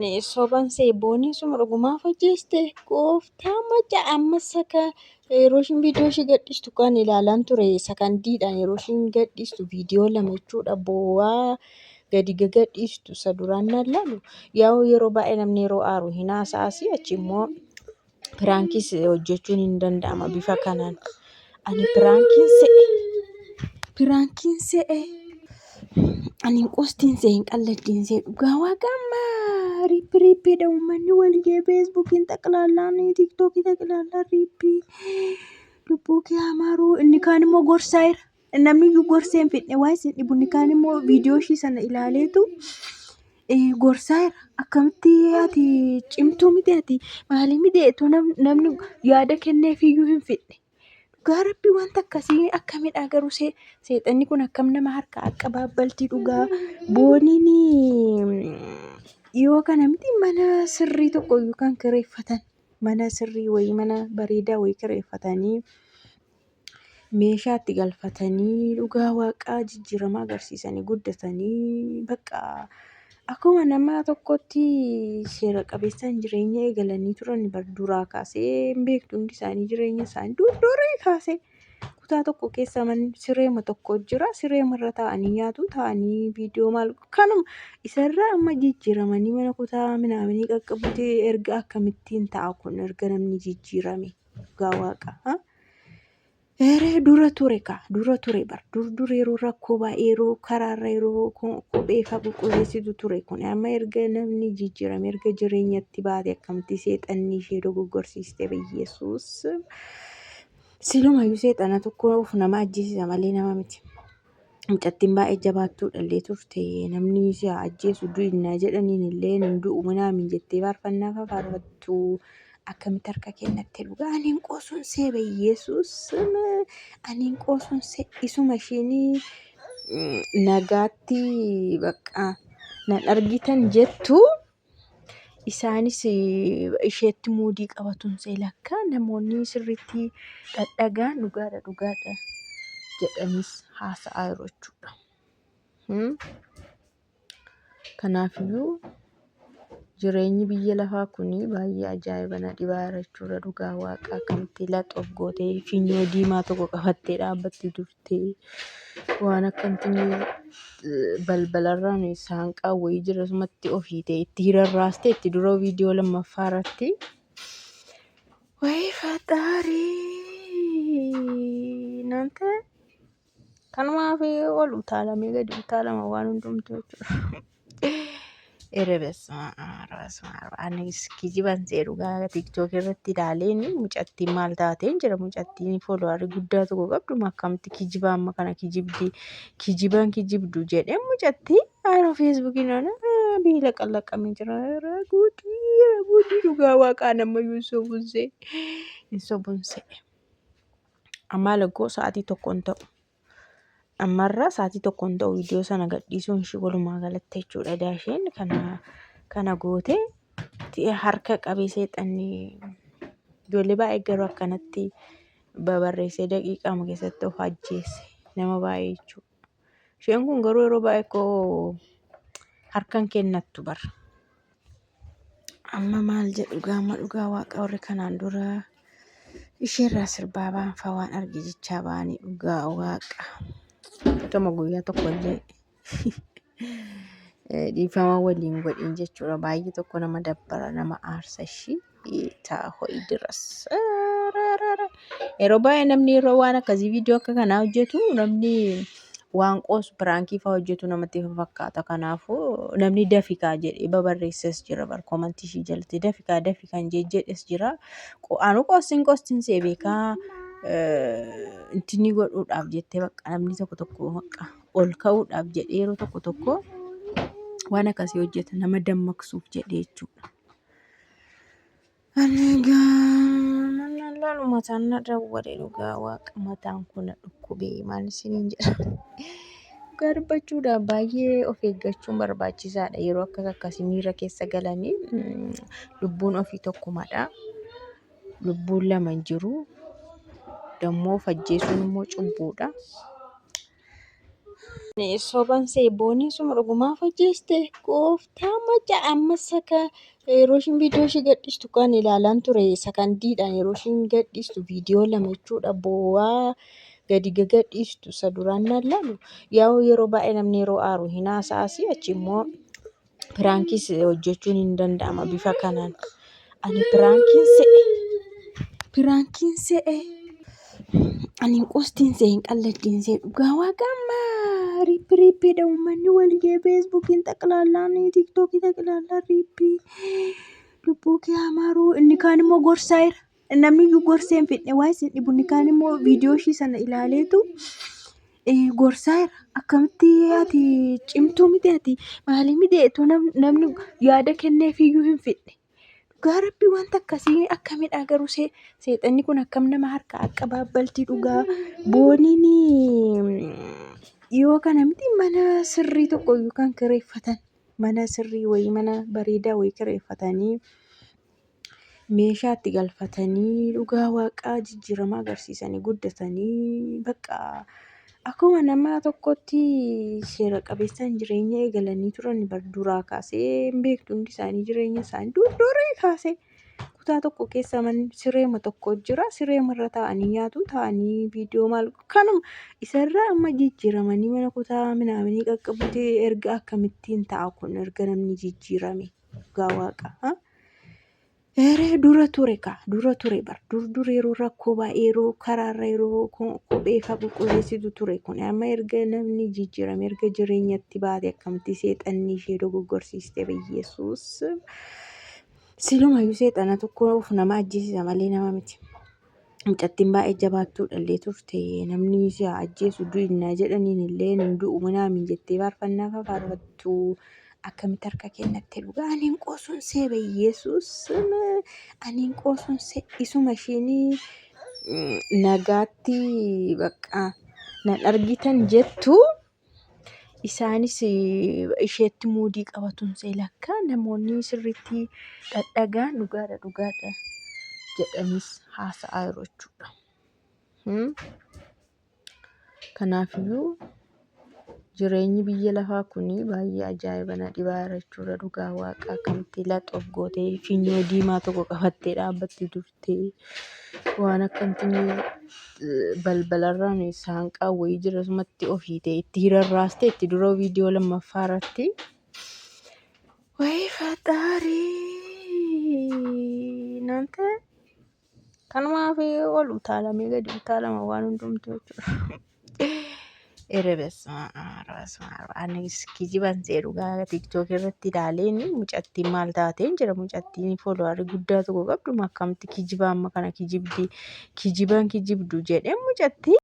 Soban see booniin suma dhugumaaf hojjeeste gooftaa macha amma saka yeroo ishiin viidiyoo ishii gadhiistu kan ilaalaan ture sakandiidhaan yeroo ishiin gadhiistu viidiyoo lama jechuudha boo'aa gadi gagadhiistu isa duraan naan laalu yaa'u yeroo baay'ee namni yeroo aaru hin haasa'asi achi immoo piraankiis hojjechuun hin danda'ama bifa kanaan. Ani piraankiin se'e piraankiin se'e ani hin qostiin se'e hin qalladdiin se'e dhugaa waaqa amma riippi riippiidha uummanni walgee feesbuukiin xaqlaallaan tiiktookii xaqlaallaan riippii lubbuu kee amaaruu inni kaan immoo gorsaa jira. Namni iyyuu gorsee hin fidne waa isin dhibu inni kaan immoo viidiyoo ishii sana ilaaleetu gorsaa jira. Akkamitti ati cimtuu miti ati maalii miti etoo namni yaada kenneefiyyuu hin fidne. Dhugaa rabbii wanta akkasii akkamidha garuu seexanni kun akkam nama harka akka baabbaltii dhugaa booniin dhiyoo kana miti mana sirrii tokko iyyuu kan kireeffatan mana sirrii wayii mana bareedaa wayii kireeffatanii meeshaa itti galfatanii dhugaa waaqaa jijjiirama agarsiisanii guddatanii bakka akkuma nama tokkotti seera qabeessaan jireenya eegalanii turan bar duraa kaasee hin beektu hundi isaanii jireenya isaanii dur durii kaasee kutaa tokko keessa manni sireema tokko jira sireema irra taa'anii nyaatu taa'anii viidiyoo maal kanuma isarra amma jijjiiramanii mana kutaa minaaminii qaqqabutti erga akkamittiin ta'a kun erga namni jijjiirame dhugaa waaqa. Eree dura ture kaa dura ture bar dur dur yeroo rakkoo baay'ee yeroo karaarra yeroo kophee faa qulqulleessitu ture kun amma erga namni jijjiirame erga jireenyatti baate akkamitti seexanni ishee dogoggorsiiste biyyeessuus silumayyuu seexana tokko of nama ajjeesisa malee nama miti. Mucattiin baay'ee jabaattuu dhallee turte namni si haa ajjeesu du'innaa jedhaniin illee hin du'u minaamin jettee faarfannaa faa faarfattu akkamitti harka kennatte dhugaa ani hin qoosuun see Yesuus ani hin qoosuun see isuma ishiin nagaatti bakka nan argitan jettu isaanis isheetti muudii qabatuun see lakka namoonni sirriitti dhadhagaan dhugaadha dhugaadha jedhanis haasa'aa jiru jechuudha. Kanaafiyyuu jireenyi biyya lafaa kun baay'ee ajaa'iba na dhibaa jira jechuudha. Dhugaa waaqa akkamitti laxoof gootee funyoo diimaa tokko qabattee dhaabbatti turte. Waan akkanatti balbalarraan saanqaa wayii jira sumatti ofiitee itti rarraaste itti dura viidiyoo lammaffaa irratti. Wayii faxaarii naan ta'e. Kanumaaf ol utaalamee gadi utaalama waan hundumtuu jechuudha. Ere besma anis kijiban see dhugaa tiktok irratti ilaaleen mucattiin maal taateen jira mucattiin foolowarii guddaa tokko qabdu akkamitti kijiba amma kana kijibdi kijiban kijibdu jedhee mucattii aanoo feesbuukiin biila qallaqamee jira guutii guutii dhugaa waaqaa namayyuu hin sobunsee hin sobunsee. Ammaa laggoo sa'aatii tokko hin ta'u. Ammarraa sa'aatii tokko hin ta'u viidiyoo sana gadhiisuun ishii walumaa galatti jechuudha. Edaa isheen kana kana gootee harka qabee seexanni ijoollee baay'ee garuu akkanatti babarreessee daqiiqaama keessatti of ajjeese nama baay'ee jechuudha. Isheen kun garuu yeroo baay'ee koo harkan kennattu bara. Amma maal jedhu gaama dhugaa waaqa warri kanaan dura isheerraa sirbaa ba'an fa'aa waan arge jechaa ba'anii dhugaa waaqa. Utuma guyyaa tokko illee dhiifama waliin godhin jechuudha. Baay'ee tokko nama dabbara nama aarsa ishii ta'a ho'i diras. Yeroo baay'ee namni yeroo waan akkasii viidiyoo akka kanaa hojjetu namni waan qoosu piraankii fa'aa hojjetu namatti fakkaata. Kanaafuu namni dafikaa jedhee babarreessas jira bar komantii ishii jalatti dafikaa dafi kan jedhes jira. Anu qoostiin qoostiin see beekaa intinni godhuudhaaf jettee bakka namni tokko tokko bakka ol ka'uudhaaf jedhee yeroo tokko tokko waan akkasii hojjeta nama dammaqsuuf jedhee jechuudha. Ani egaa mana laalu mataan na dawwale dhugaa waaqa mataan kun na dhukkubee maal isiniin jedha. Dhugaa dubbachuudhaaf baay'ee of eeggachuun barbaachisaadha. Yeroo akkas akkasii miira keessa galanii lubbuun ofii tokkumadha. Lubbuun lama hin jiru. Dammoo of ajjeesuun immoo cubbuudha. Soban see booniin suma dhugumaaf ajjeeste gooftaa maca ammas akka yeroo ishiin viidiyoo ishii gadhiistu kan ilaalaan ture sakandiidhaan yeroo ishiin gadhiistu viidiyoo lama jechuudha boo'aa gadi gagadhiistu isa duraan naan laalu yaa'u yeroo baay'ee namni yeroo aaru hin haasa'asi achi immoo piraankiis hojjechuun hin danda'ama bifa kanaan. Ani piraankiin se'e piraankiin se'e. Ani hin qostiin see hin qalladdiin see dhugaa waaqa amma riippi riippiidha uummanni wal ga'ee feesbuukiin xaqlaallaan tiiktookii xaqlaallaan riippii lubbuu kee amaaruu inni kaan immoo gorsaa jira namni iyyuu gorsee hin fidne waa isin dhibu inni kaan immoo viidiyoo ishii sana ilaaleetu gorsaa jira akkamitti ati cimtuu miti ati maalii miti etoo namni yaada kenneefiyyuu hin fidne. Dhugaa rabbii wanta akkasii akkamidha garuu seexanni kun akkam nama harka akka baabbaltii dhugaa booniin dhiyoo kana miti mana sirrii tokko iyyuu kan kireeffatan mana sirrii wayii mana bareedaa wayii kireeffatanii meeshaa itti galfatanii dhugaa waaqaa jijjiirama agarsiisanii guddatanii bakka akkuma nama tokkotti seera qabeessaan jireenya eegalanii turan bar duraa kaasee hin beektu hundi isaanii jireenya isaanii dur durii kaasee kutaa tokko keessa manni sireema tokko jira sireema irra taa'anii nyaatu taa'anii viidiyoo maal kanuma isarra amma jijjiiramanii mana kutaa minaaminii qaqqabutti erga akkamittiin ta'a kun erga namni jijjiirame dhugaa waaqa. Eree dura ture kaa dura ture bar dur dur yeroo rakkoo baay'ee yeroo karaarra yeroo kophee faa qulqulleessitu ture kun amma erga namni jijjiirame erga jireenyatti baate akkamitti seexanni ishee dogoggorsiiste biyyeessuus silumayyuu seexana tokko of nama ajjeesisa malee nama miti. Mucattiin baay'ee jabaattuudha illee turte namni si haa ajjeesu du'innaa jedhaniin illee hin du'u minaamin jettee faarfannaa faa faarfattu akkamitti harka kennatte dhugaa ani hin qoosuun see Yesuus ani hin qoosuun see isuma ishiin nagaatti bakka nan argitan jettu isaanis isheetti muudii qabatuun see lakka namoonni sirriitti dhadhagaan dhugaadha dhugaadha jedhanis haasa'aa jiru jechuudha. Kanaafiyyuu jireenyi biyya lafaa kun baay'ee ajaa'iba na dhibaa jira jechuudha. Dhugaa waaqa akkamitti laxoof gootee funyoo diimaa tokko qabattee dhaabbatti turte. Waan akkanatti balbalarraan saanqaa wayii jira sumatti ofiitee itti rarraastee itti dura viidiyoo lammaffaa irratti. Wayii faxaarii nante kanumaaf ol utaalamee gadi utaalama waan hundumtuu jechuudha. Ere besma ab anis kijiban see dhugaa tiktok irratti ilaaleen mucattiin maal taateen jira mucattiin foolowarii guddaa tokko qabdu akkamti kijiba amma kana kijibdi kijiban kijibdu jedhee mucattii.